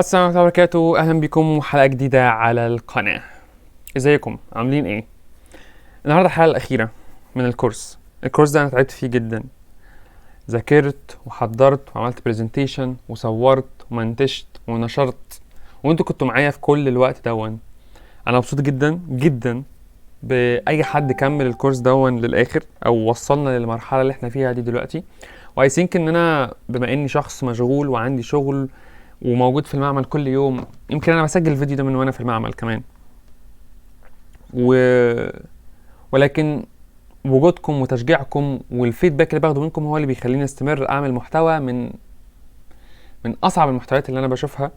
السلام عليكم ورحمة الله وبركاته. أهلا بكم وحلقة جديدة على القناة. ازيكم عاملين ايه؟ النهاردة الحلقة الأخيرة من الكورس. الكورس ده أنا تعبت فيه جدا، ذاكرت وحضرت وعملت presentation وصورت ومنتجت ونشرت، وانتوا كنتوا معايا في كل الوقت دون. أنا مبسوط جدا جدا بأي حد كمل الكورس دون للآخر أو وصلنا للمرحلة اللي احنا فيها دي دلوقتي. و I think ان انا بما اني شخص مشغول وعندي شغل وموجود في المعمل كل يوم، يمكن انا بسجل الفيديو ده من وانا في المعمل كمان، ولكن وجودكم وتشجيعكم وال feedback اللي باخده منكم هو اللي بيخليني استمر اعمل محتوى. من اصعب المحتويات اللي انا بشوفها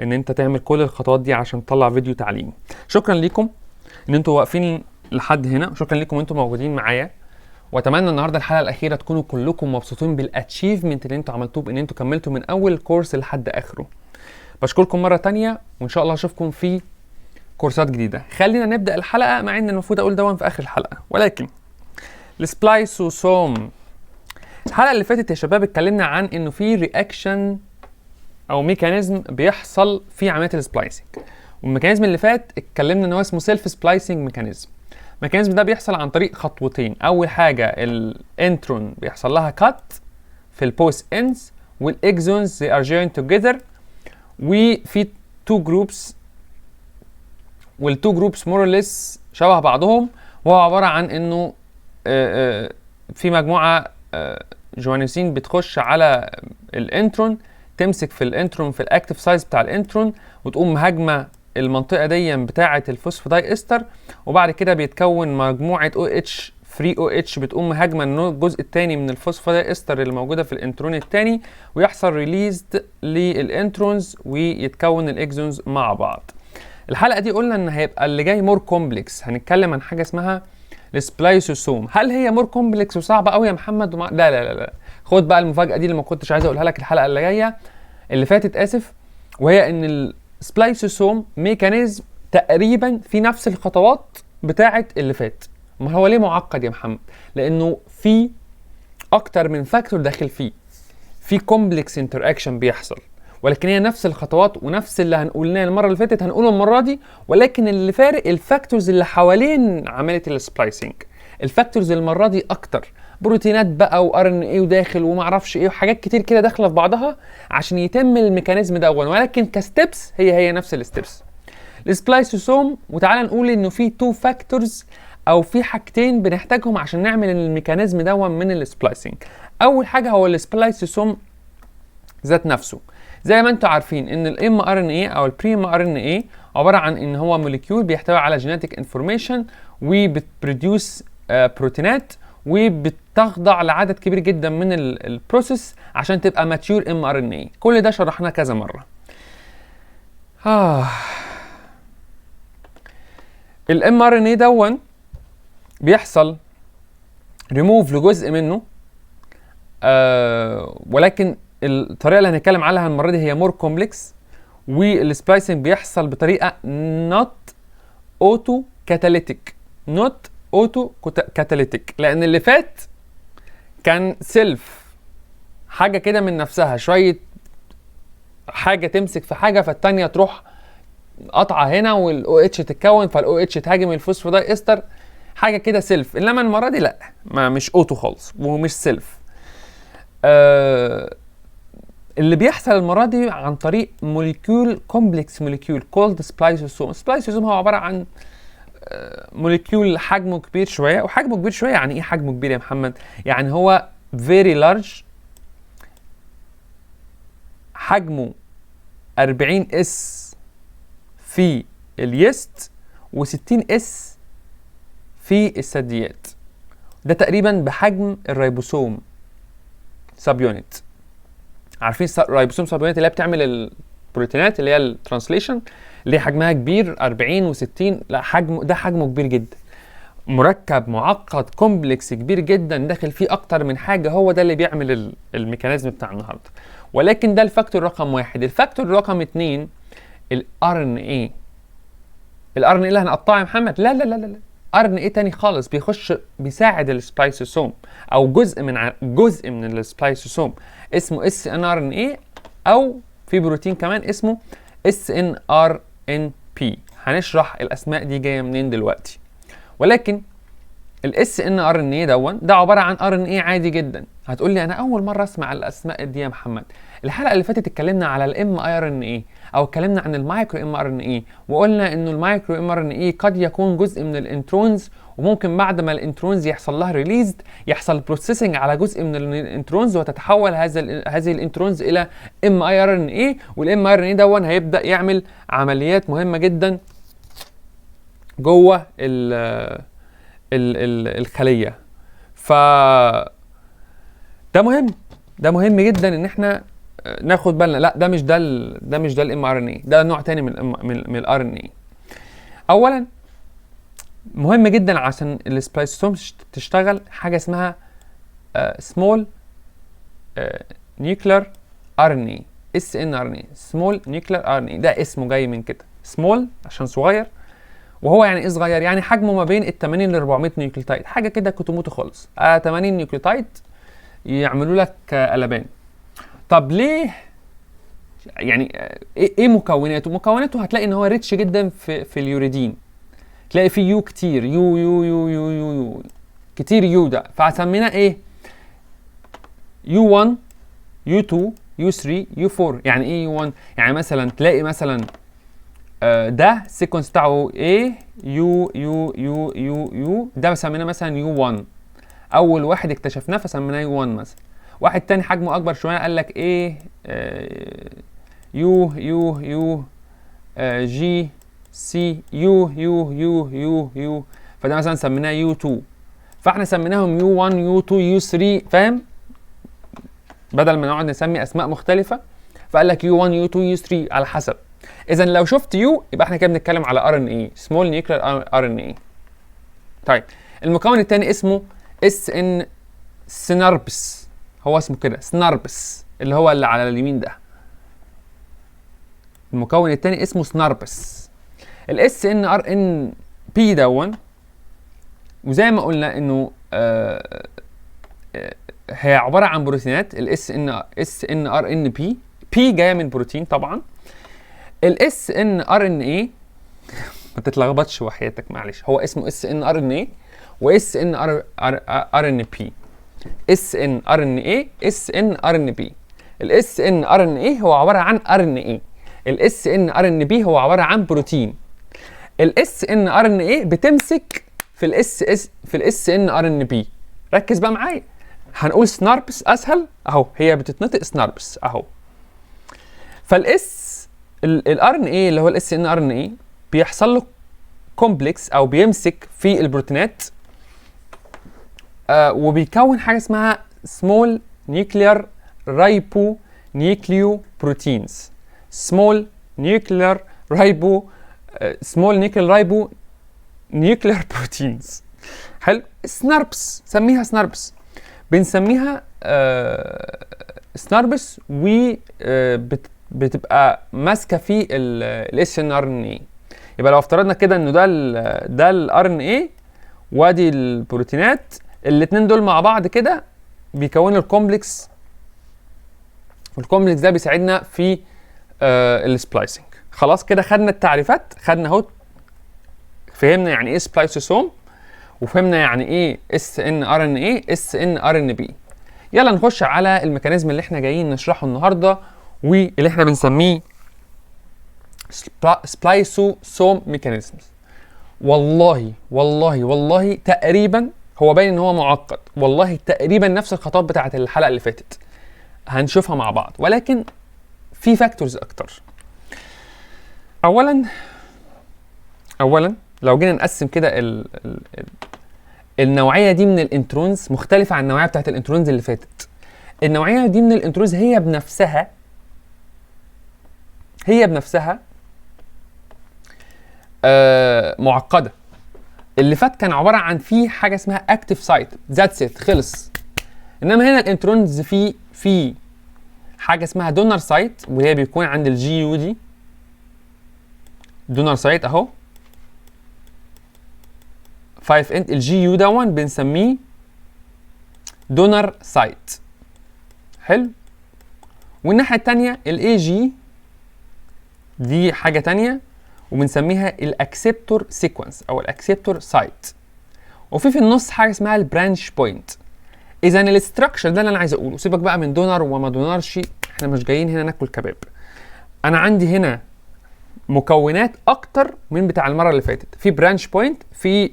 ان انت تعمل كل الخطوات دي عشان تطلع فيديو تعليمي. شكرا ليكم ان انتوا واقفين لحد هنا، شكرا لكم ان انتوا موجودين معايا، واتمنى النهارده الحلقة الاخيرة تكونوا كلكم مبسوطين بال achievement اللي انتوا عملتوه بان انتوا كملتوا من اول كورس لحد اخره. بشكركم مرة تانية، وان شاء الله اشوفكم في كورسات جديدة. خلينا نبدا الحلقة، مع ان المفروض اقول ده في اخر الحلقه، ولكن ال spliceosome. الحلقة اللي فاتت يا شباب اتكلمنا عن انه في reaction او mechanism بيحصل في عملية ال splicing، وال mechanism اللي فات اتكلمنا ان هو اسمه self splicing mechanism. ال mechanism ده بيحصل عن طريق خطوتين. اول حاجة ال intron بيحصل لها cut في ال both ends، وال exons they are joined together، وفي two groups، وال two groups more or less شبه بعضهم، وهو عبارة عن انه في مجموعة guanosine بتخش على ال intron، تمسك في ال intron في ال active site بتاع ال intron، وتقوم مهاجمه المنطقة دي بتاعه ال phosphodiester، وبعد كده بيتكون مجموعة OH free OH بتقوم مهاجمه الجزء الثاني من ال phosphodiester اللي موجودة في ال intron الثاني، ويحصل released لل introns ويتكون ال exons مع بعض. الحلقة دي قلنا ان هيبقى اللي جاي more complex، هنتكلم عن حاجة اسمها ال spliceosome. هل هي more complex وصعبة قوي يا محمد؟ لا لا لا لا، خد بقى المفاجاة دي اللي ما كنتش عايز اقولها لك الحلقة اللي جاية اللي فاتت، اسف، وهي ان ال spliceosome mechanism تقريبا في نفس الخطوات بتاعه اللي فات. ما هو ليه معقد يا محمد؟ لانه في اكتر من factor داخل فيه، في complex interaction بيحصل، ولكن هي نفس الخطوات ونفس اللي هنقولناه المرة اللي فاتت هنقوله المرة دي، ولكن اللي فارق ال factors اللي حوالين عملية ال splicing. ال factors المرة دي اكتر، بروتينات بقى و RNA وداخل وما اعرفش ايه وحاجات كتير كده داخله في بعضها عشان يتم ال mechanism ده، ولكن ك steps هي هي نفس ال steps. ال spliceosome، وتعالى نقول انه في two factors او في حاجتين بنحتاجهم عشان نعمل ال mechanism دون من ال splicing. اول حاجة هو ال spliceosome ذات نفسه. زي ما انتم عارفين ان ال mRNA او ال pre mRNA عبارة عن ان هو molecule بيحتوي على genetic information وبت produce بروتينات وبتخضع لعدد كبير جدا من ال process عشان تبقى mature mRNA. كل ده شرحناه كذا مره. ال mRNA دون بيحصل ريموف لجزء منه، ولكن الطريقة اللي هنتكلم عليها المرة دي هي more complex، وال splicing بيحصل بطريقة not auto catalytic، not auto catalytic، لان اللي فات كان self، حاجة كده من نفسها، شوية حاجة تمسك في حاجة فالتانيه تروح قطعه هنا وال OH تتكون، فال OH تهاجم ال phosphodiester، حاجة كده self. انما المرة دي لا، ما مش auto خالص ومش self. اللي بيحصل المرة دي عن طريق molecule، complex molecule called spliceosome. spliceosome هو عبارة عن molecule حجمه كبير شويه. وحجمه كبير شوية يعني ايه حجمه كبير يا محمد؟ يعني هو very large، حجمه 40 S في ال yeast و60 S في الثدييات. ده تقريبا بحجم ال ribosome subunit. عارفين ال ribosome subunit اللي هي بتعمل البروتينات اللي هي ال translation، اللي هي حجمها كبير 40 و60؟ لا، حجمه ده حجمه كبير جدا، مركب معقد complex كبير جدا داخل فيه اكتر من حاجه، هو ده اللي بيعمل ال mechanism بتاع النهارده. ولكن ده ال factor رقم واحد. ال factor رقم اتنين ال RNA. ال RNA اللي هنقطعه يا محمد؟ لا لا لا لا، RNA تاني خالص بيخش بيساعد ال spliceosome او جزء من ال spliceosome اسمه snRNA او في بروتين كمان اسمه SNRNP. هنشرح الاسماء دي جاية منين دلوقتي. ولكن ال snRNA دون ده عبارة عن RNA عادي جدا. هتقول لي انا اول مرة اسمع الاسماء دي يا محمد. الحلقة اللي فاتت اتكلمنا على ال miRNA او اتكلمنا عن ال micro mRNA، وقلنا انه ال micro mRNA قد يكون جزء من ال introns، وممكن بعد ما ال introns يحصل لها released يحصل processing على جزء من ال introns وتتحول هذه ال introns الى miRNA، وال miRNA دون هيبدا يعمل عمليات مهمة جدا جوه ال ال ال الخلية. ف ده مهم، ده مهم جدا ان احنا ناخد بالنا. لا ده مش ده ده مش ده ال mRNA، ده نوع تاني من ال RNA. اولا مهم جدا عشان ال spliceosome تشتغل حاجة اسمها سمول نيوكلير ار ان اي، اس ان ار ان اي، سمول نيوكلير ار ان اي. ده اسمه جاي من كده سمول عشان صغير، وهو يعني ايه صغير؟ يعني حجمه ما بين ال 80 ل 400 nucleotide، حاجة كده كتموته خالص. 80 nucleotide يعملوا لك قلبان. طب ليه يعني ايه مكوناته؟ مكوناته هتلاقي ان هو rich جدا في اليوريدين، تلاقي فيه U كتير، U U U U U U كتير، U ده فسميناه ايه؟ U 1 U 2 U 3 U 4. يعني ايه U 1؟ يعني مثلا تلاقي مثلا ده ال sequence بتاعه A U U U U U، ده سميناه مثلا U 1، اول واحد اكتشفناه فسميناه U 1 مثلا. واحد تاني حجمه اكبر شوية قال لك A U U U G C U U U U U، فده مثلا سميناه U 2. فاحنا سميناهم U 1 U 2 U 3، فاهم؟ بدل ما نقعد نسمي اسماء مختلفة فقال لك U 1 U 2 U 3 على حسب. اذا لو شفت U يبقى احنا كده بنتكلم على RNA، small nuclear RNA. طيب المكون الثاني اسمه SN snRNPs، هو اسمه كده snRNPs اللي هو اللي على اليمين ده. المكون الثاني اسمه snRNPs. ال snRNP دون، وزي ما قلنا انه هي عبارة عن بروتينات. ال SN SnRNP، P جاية من بروتين طبعا. الاس ان ار ان اي ما تتلخبطش وحياتك معلش، هو اسمه اس ان ار ان اي واس ان ار ار ان بي، اس ان ار ان اي اس ان ار ان بي. الاس ان ار ان اي هو عبارة عن RNA، ال snRNP هو عبارة عن بروتين. ال snRNA بتمسك في ال S S في ال snRNP. ركز بقى معايا، هنقول snRNPs اسهل اهو، هي بتتنطق snRNPs اهو. فال S ال RNA اللي هو ال snRNA بيحصل له complex او بيمسك في البروتينات وبيكون حاجة اسمها small nuclear ribonucleoproteins، small nuclear ribo small nuclear ribonuclear proteins. حلو، snRNPs، سميها snRNPs، بنسميها snRNPs، و بتبقى ماسكه في ال snRNA. يبقى لو افترضنا كده انه ده ال RNA وادي البروتينات، الاثنين دول مع بعض كده بيكونوا ال complex، وال complex ده بيساعدنا في ال splicing. خلاص كده خدنا التعريفات، خدنا اهو فهمنا يعني ايه spliceosome، وفهمنا يعني ايه اس ان ار ان اي اس ان ار ان بي. يلا نخش على ال mechanism اللي احنا جايين نشرحه النهارده واللي احنا بنسميه spliceosome mechanisms. والله والله والله تقريبا هو باين ان هو معقد، والله تقريبا نفس الخطوات بتاعت الحلقة اللي فاتت هنشوفها مع بعض، ولكن في factors اكتر. اولا لو جينا نقسم كده ال النوعية دي من ال introns مختلفة عن النوعية بتاعت ال introns اللي فاتت. النوعية دي من ال introns هي بنفسها معقده. اللي فات كان عبارة عن في حاجة اسمها active site، that's it، خلص. انما هنا ال introns في حاجة اسمها donor site، وهي بيكون عند ال GU دي، donor site اهو 5 end، ال GU دون بنسميه donor site. حلو، والناحية الثانية ال AG دي حاجة تانية وبنسميها ال acceptor sequence او ال acceptor site. وفي النص حاجة اسمها ال branch point. اذا ال structure ده اللي انا عايز اقوله. سيبك بقى من donor وما donor ش، احنا مش جايين هنا ناكل كباب. انا عندي هنا مكونات اكتر من بتاع المرة اللي فاتت. في branch point، في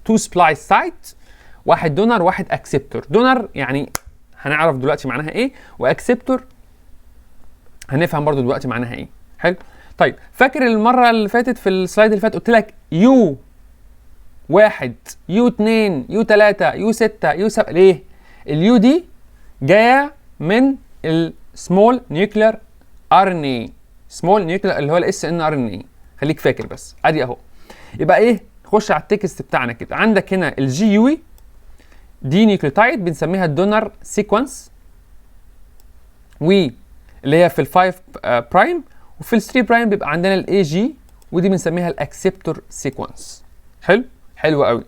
two splice site، واحد donor واحد acceptor. donor يعني هنعرف دلوقتي معناها ايه، و acceptor هنفهم برضو دلوقتي معناها ايه. حلو. طيب، فاكر المرة اللي فاتت في ال slide اللي فات قلت لك U 1، U 2، U 3، U 6، U 7؟ ليه؟ ال U دي جاية من ال small nuclear RNA، small nuclear اللي هو ال snRNA. خليك فاكر بس. ادي اهو. يبقى ايه؟ خش على ال text بتاعنا كده. عندك هنا ال GU دي nucleotide بنسميها ال donor sequence، و اللي هي في ال 5 prime، وفي ال 3 prime بيبقى عندنا ال AG، ودي بنسميها ال acceptor sequence. حلو، حلو قوي.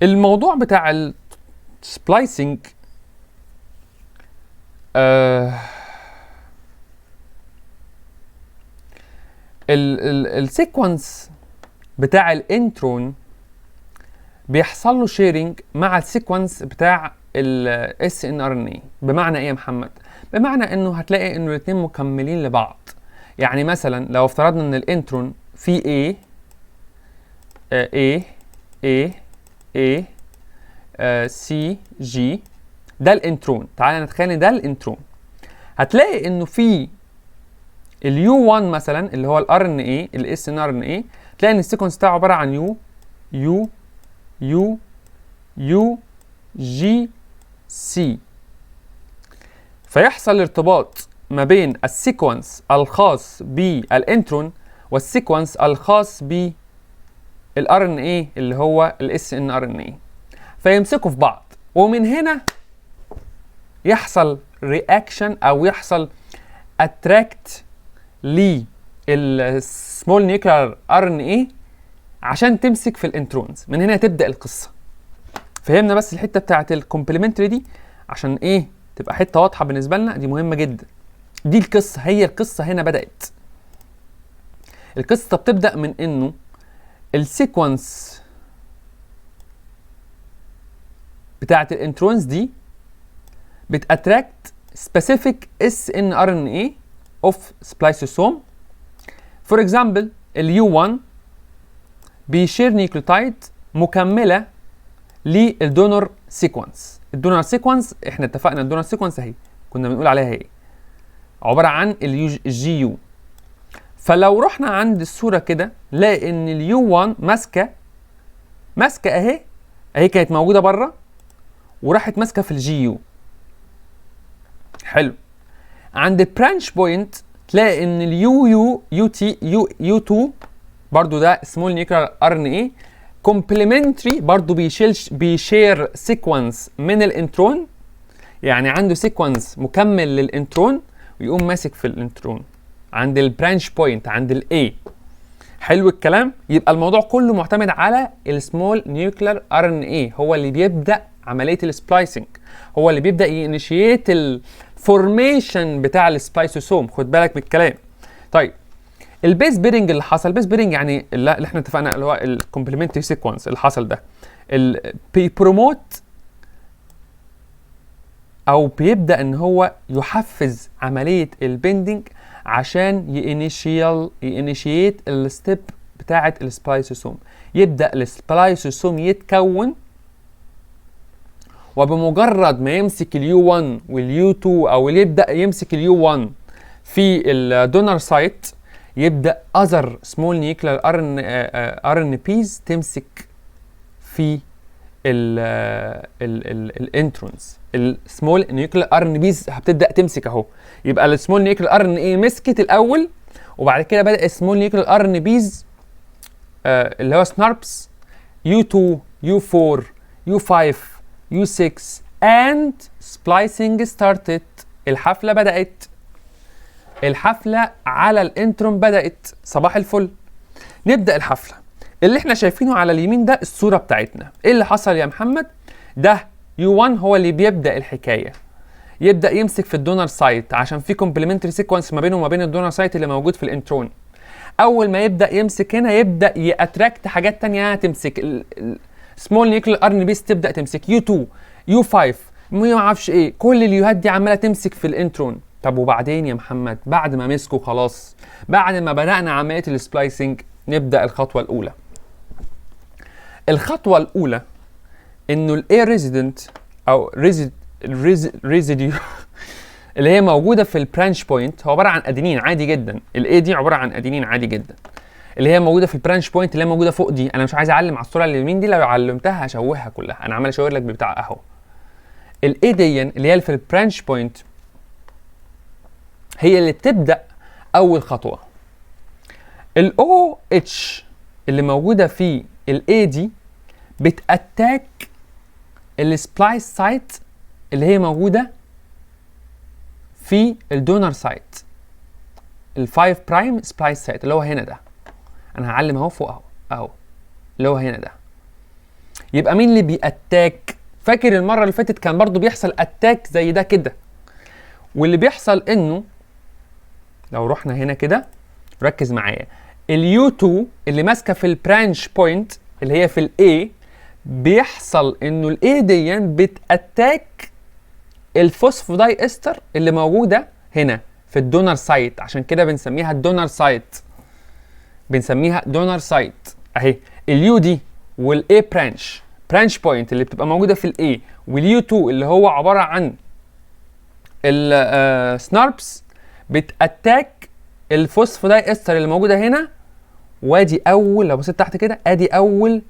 الموضوع بتاع ال splicing ال sequence بتاع ال intron بيحصل له sharing مع ال sequence بتاع ال snRNA. بمعنى ايه يا محمد؟ بمعنى انه هتلاقي انه الاثنين مكملين لبعض. يعني مثلا لو افترضنا ان ال intron في A A A A C G، ده ال intron. تعالى نتخيل ان ده ال intron. هتلاقي انه في ال U 1 مثلا اللي هو ال RNA، ال snRNA، تلاقي ان ال sequence بتاعه عبارة عن U U U U G C. فيحصل ارتباط ما بين ال sequence الخاص بال intron وال sequence الخاص بال RNA اللي هو ال snRNA، فيمسكوا في بعض، ومن هنا يحصل reaction او يحصل attract لل small nuclear RNA عشان تمسك في ال introns. من هنا تبدا القصه. فهمنا بس الحتة بتاعت ال complementary دي عشان ايه؟ تبقى حتة واضحة بالنسبة لنا، دي مهمة جدا. دي القصه، هي القصة هنا بدات. القصة بتبدا من انه ال sequence بتاعت ال introns دي بت attract specific snRNA of spliceosome. for example، ال U 1 بي share nucleotide مكملة لل donor sequence. ال donor sequence احنا اتفقنا، ال donor sequence اهي كنا بنقول عليها ايه؟ عبارة عن ال GU. فلو رحنا عند الصورة كده نلاقي ان ال U 1 ماسكه ماسكه اهي، اهي كانت موجودة بره وراحت ماسكه في ال GU. حلو. عند ال branch point تلاقي ان ال U U U T U U 2 برضو ده small nuclear RNA complementary، برضو بي share sequence من ال intron، يعني عنده sequence مكمل لل intron، ويقوم ماسك في ال intron عند ال branch point عند ال A. حلو الكلام. يبقى الموضوع كله معتمد على ال small nuclear RNA، هو اللي بيبدا عملية ال splicing، هو اللي بيبدا ي initiate ال formation بتاع ال spliceosome. خد بالك من الكلام. طيب، ال base pairing اللي حصل، base pairing يعني اللي احنا اتفقنا اللي هو ال complementary sequence اللي حصل ده بي promote او بيبدا ان هو يحفز عملية ال bending عشان ي initiate ال step بتاعه ال spliceosome. يبدا ال spliceosome يتكون، وبمجرد ما يمسك ال U 1 وال U 2 او يبدا يمسك ال U 1 في ال donor site، يبدا other small nuclear RNPs تمسك في ال introns. ال small nuclear RNPs هتبدا تمسك اهو. يبقى ال small nuclear RNA مسكت الاول، وبعد كده بدا ال small nuclear RNPs اللي هو SNRPs U 2، U 4، U 5، U 6، and splicing started. الحفلة بدات، الحفلة على ال intron بدات. صباح الفل. نبدا الحفله. اللي احنا شايفينه على اليمين ده الصورة بتاعتنا. ايه اللي حصل يا محمد؟ ده U 1 هو اللي بيبدا الحكايه. يبدا يمسك في ال donor site عشان في complementary sequence ما بينه وما بين ال donor site اللي موجود في ال intron. اول ما يبدا يمسك هنا يبدا ي attract حاجات تانية تمسك، small nuclear RNPs تبدا تمسك، U 2، U 5، ما اعرفش ايه، كل ال U هات دي عماله تمسك في ال intron. طب وبعدين يا محمد؟ بعد ما مسكوا خلاص، بعد ما بدانا عملية ال splicing، نبدا الخطوة الاولى. الخطوة الاولى انه ال A resident او residue اللي هي موجودة في ال branch point، هو عبارة عن ادينين عادي جدا. ال A دي عبارة عن ادينين عادي جدا، اللي هي موجودة في ال branch point اللي هي موجودة فوق دي. انا مش عايز اعلم على الصورة اللي اليمين دي، لو علمتها هشوهها كلها. انا عمال اشاور لك بتاع اهو. ال A دي اللي هي في ال branch point هي اللي بتبدا اول خطوه. ال OH اللي موجودة في ال A دي بت attack ال splice site اللي هي موجودة في ال donor site، ال 5 prime splice site اللي هو هنا ده. انا هعلم اهو فوق اهو اهو، اللي هو هنا ده. يبقى مين اللي بي attack؟ فاكر المرة اللي فاتت كان برضو بيحصل attack زي ده كده، واللي بيحصل انه لو رحنا هنا كده، ركز معايا، ال U 2 اللي ماسكه في ال branch point اللي هي في ال A، بيحصل انه ال A دي بت attack ال phosphodiester اللي موجودة هنا في ال donor site. عشان كده بنسميها ال donor site، بنسميها donor site اهي. ال U دي وال A branch point اللي بتبقى موجودة في ال A وال U 2 اللي هو عبارة عن ال snRNPs بت attack ال phosphodiester اللي موجودة هنا. وادي اول، لو بصيت تحت كده، ادي اول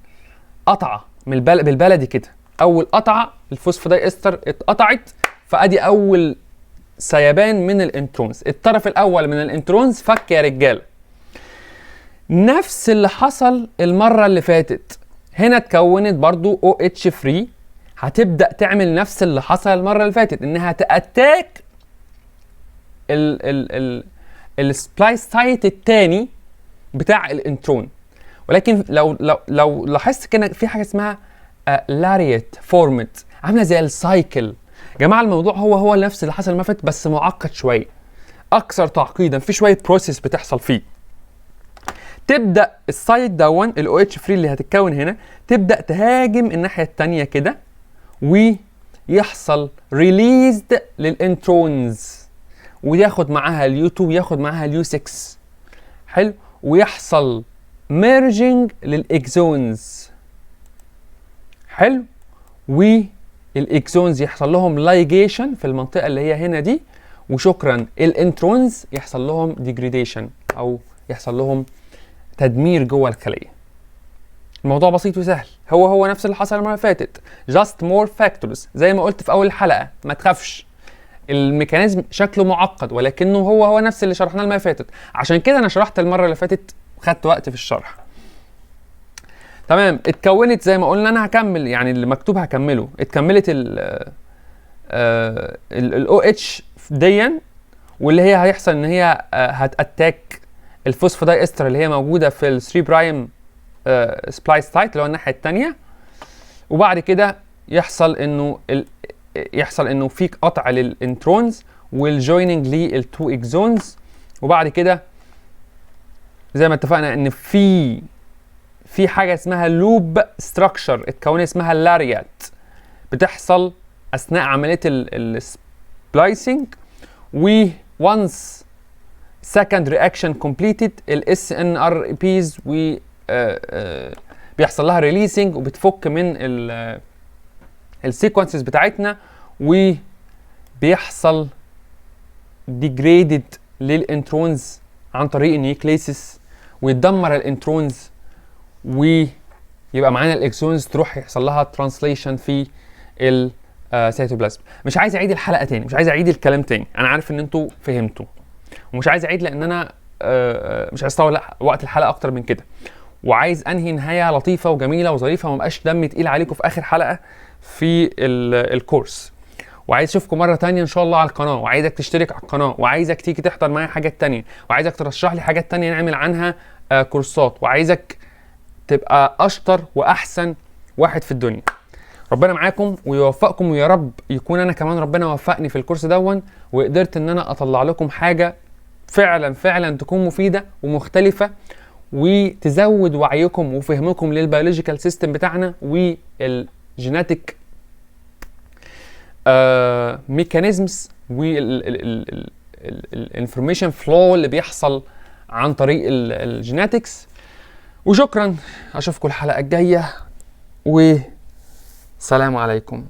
قطعه من بالبلدي كده، اول قطعه ال phosphodiester اتقطعت، فادي اول سيبان من ال introns، الطرف الاول من ال introns فك يا رجاله. نفس اللي حصل المرة اللي فاتت، هنا اتكونت برضو OH free، هتبدا تعمل نفس اللي حصل المرة اللي فاتت، انها ت attack ال ال ال ال splice site الثاني بتاع ال intron. ولكن لو لاحظت كده في حاجة اسمها lariat formed، عامله زي ال cycle. جماعه، الموضوع هو هو نفس اللي حصل المرة اللي فاتت، بس معقد شويه، اكثر تعقيدا، في شوية process بتحصل فيه. تبدا ال site دون ال OH free اللي هتتكون هنا تبدا تهاجم الناحية الثانية كده، ويحصل released لل introns، وياخد معاها ال U 2 وياخد معاها ال U 6. حلو، ويحصل merging لل exons. حلو، وال exons يحصل لهم ligation في المنطقة اللي هي هنا دي، وشكرا، ال introns يحصل لهم degradation او يحصل لهم تدمير جوه الخلية. الموضوع بسيط وسهل، هو هو نفس اللي حصل المرة اللي فاتت، just more factors. زي ما قلت في اول الحلقه، ما تخافش، ال mechanism شكله معقد ولكنه هو هو نفس اللي شرحناه المرة اللي فاتت. عشان كده انا شرحت المرة اللي فاتت، خدت وقت في الشرح. تمام، اتكونت زي ما قلنا، انا هكمل يعني اللي مكتوب هكمله. اتكملت ال ال OH ديا، واللي هي هيحصل ان هي هت attack ال phosphodiester اللي هي موجودة في ال 3 prime splice site اللي هو الناحية الثانيه. وبعد كده يحصل انه في قطع لل introns وال joining لل two exons. وبعد كده زي ما اتفقنا ان في حاجة اسمها loop structure اتكونت اسمها ال lariat، بتحصل اثناء عملية ال splicing، و once second reaction completed ال SNRPs و بيحصل لها releasing وبتفك من ال sequences بتاعتنا، وبيحصل degraded لل introns عن طريق ال nucleases، ويتدمر ال introns، ويبقى معانا ال exons تروح يحصل لها translation في السيتوبلازم. مش عايز اعيد الحلقة تاني، مش عايز اعيد الكلام تاني، انا عارف ان انتوا فهمتوا، ومش عايز اعيد لان انا مش عايز اطول وقت الحلقة اكتر من كده، وعايز انهي نهاية لطيفة وجميلة وظريفه، وما بقاش دمي تقيل عليكم في اخر حلقة في الكورس. وعايز اشوفكم مرة تانية ان شاء الله على القناه، وعايزك تشترك على القناه، وعايزك تيجي تحضر معايا حاجات تانية، وعايزك ترشح لي حاجات تانية نعمل عنها كورسات، وعايزك تبقى اشطر واحسن واحد في الدنيا. ربنا معاكم ويوفقكم، ويا رب يكون انا كمان ربنا وفقني في الكورس دون وقدرت ان انا اطلع لكم حاجة فعلا فعلا تكون مفيدة ومختلفة وتزود وعيكم وفهمكم لل biological system بتاعنا وال genetic mechanisms وال information flow اللي بيحصل عن طريق ال genetics. وشكرا، اشوفكم الحلقة الجاية، وسلام عليكم.